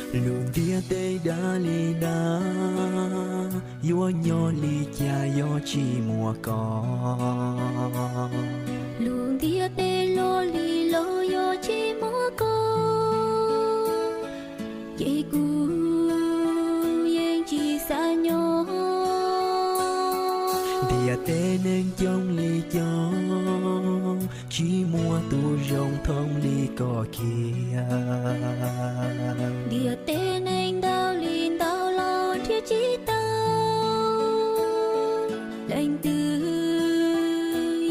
Lub ntiaj teb dag li dag, yuav nyob li cas yog tsis muaj koj? Lub ntiaj teb loj li loj yog tsis muaj koj, ces kuv yeej tsis xav nyob. Ntiaj teb neeg coob li coob, tsis muaj tus zoo thooj li koj kiag. Ntiaj teb neeg ntau li ntau los nrhiav tsis tau leej twg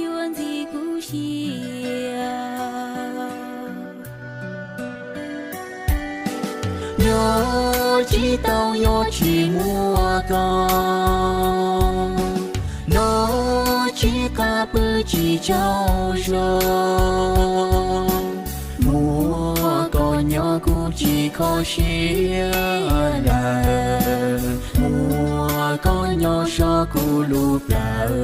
yuav ntxim kuv siab. Nyob tsis tau yog tsis muaj koj, noj tsis qab pw tsis tsaug zog. Muaj koj nyob kuv tsis kho siab lawm, muaj koj nyob soj kuv lub plawv.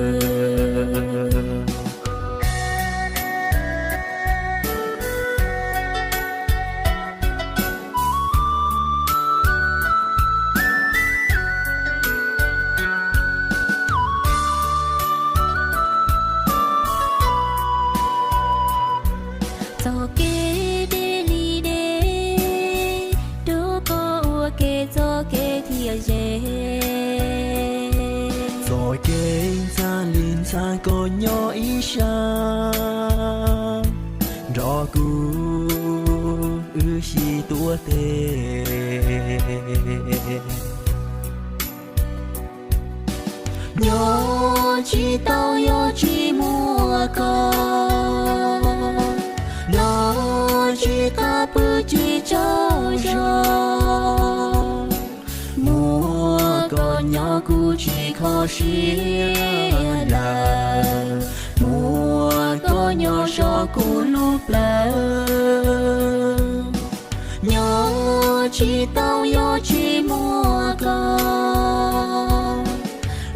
Txoj kev deb li deb, rau koj ua ke txoj kev thiaj ze. Txoj kev ntxhab li ntxhab koj nyob ib sab, nrog kuv wb sib tuav tes. Nyob tsis tau yog tsis muaj koj, noj tsis qab pw tsis tsaug zog. Muaj koj nyob kuv tsis kho siab lawm, muaj koj nyob soj kuv lub plawv. Nyob tsis tau yog tsis muaj koj,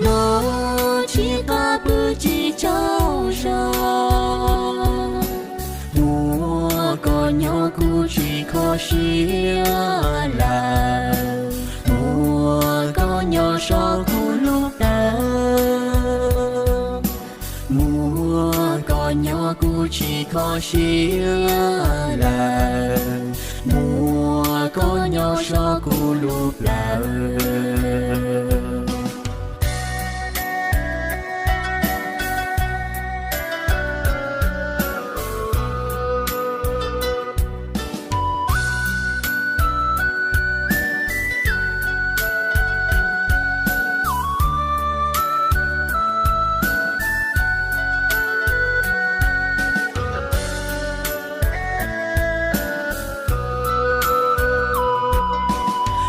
noj tsis qab pw tsis tsaug zog. Muaj koj nyob kuv tsis kho siab lawm, muaj koj nyob soj kuv lub plawv. Muaj koj nyob kuv tsis kho siab lawm, muaj koj nyob soj kuv lub plawv.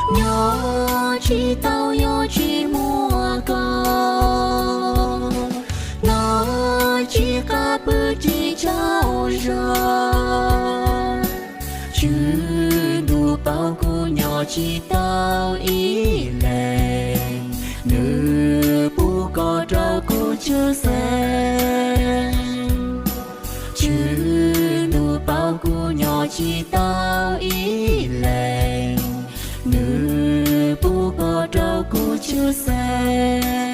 Nyob tsis tau yog tsis muaj koj, noj tsis qab pw tsis tsaug zog. Tswv ntuj paub kuv nyob tsis tau ib leeg, nws pub koj rau kuv tshwj xeeb. Tswv ntuj paub kuv nyob tsis tau ib leeg, nws pub koj rau kuv tshwj xeeb.